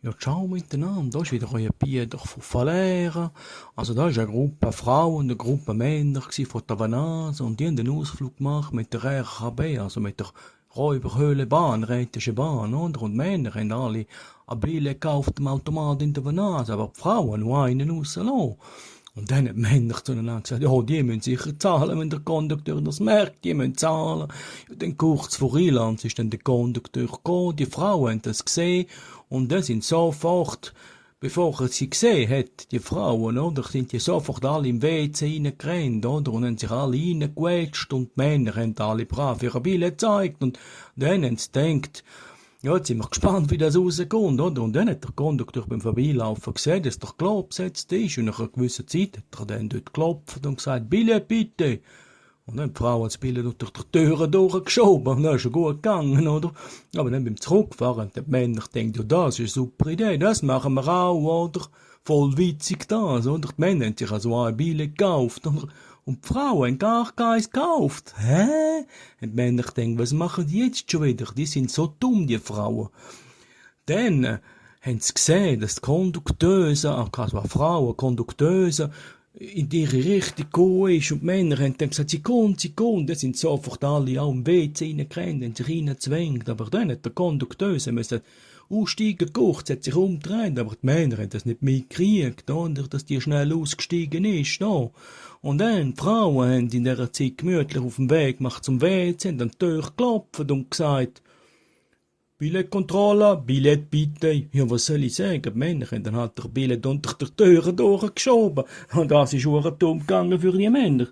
Ja, ciao miteinander. Da ist wieder euer Peter von Valera. Also da ist eine Gruppe Frauen und eine Gruppe Männer von Tavanase und die haben den Ausflug gemacht mit der RKB, also mit der Räuberhöhlebahn, Rätische Bahn, oder? Und die Männer haben alle ein Billett gekauft am Automat in Tavanase, aber die Frauen nur einen rausgelassen. Und dann haben die Männer zueinander gesagt, ja, die müssen sicher zahlen, wenn der Kondukteur das merkt, die müssen zahlen. Ja, dann kurz vor Irland ist dann der Kondukteur gekommen, die Frauen haben das gesehen, und dann sind sofort, bevor er sie gesehen hat, die Frauen, oder, sind die sofort alle im WC reingerannt, oder, und haben sich alle reingequetscht, und die Männer haben alle brav ihre Bilder gezeigt, und dann haben sie gedacht, ja, jetzt sind wir gespannt, wie das rauskommt, oder? Und dann hat der Kondukteur beim Vorbeilaufen gesehen, dass der Klo besetzt ist. Und nach einer gewissen Zeit hat er dann dort geklopft und gesagt, Billett bitte. Und dann hat die Frau das Billett durch die Türen durchgeschoben. Und dann ist er gut gegangen, oder? Aber dann beim Zurückfahren haben die Männer gedacht, ja, das ist eine super Idee, das machen wir auch, oder? Voll witzig das, oder? Die Männer haben sich also ein Billett gekauft, oder? Und die Frauen haben gar keins gekauft. Hä? Und die Männer denken, was machen die jetzt schon wieder? Die sind so dumm, die Frauen. Dann haben sie gesehen, dass die Kondukteuse, also Frauen, Kondukteuse, in ihre Richtung gekommen ist. Und die Männer haben dann gesagt, sie kommt. Dann sind sofort alle auch im WC reingerannt, haben sich reingezwängt. Aber dann hat der Kondukteuse müssen aussteigen kurz, hat sich umgedreht, aber die Männer haben das nicht mitgekriegt, oder, dass die schnell ausgestiegen ist, da. Und dann, die Frauen haben in dieser Zeit gemütlich auf dem Weg gemacht zum WC, haben an die Tür geklopft und gesagt, Billetkontrolle, Billett bitte. Ja, was soll ich sagen? Die Männer haben dann halt der Billett unter der Tür durchgeschoben. Und das ist dumm gegangen für die Männer.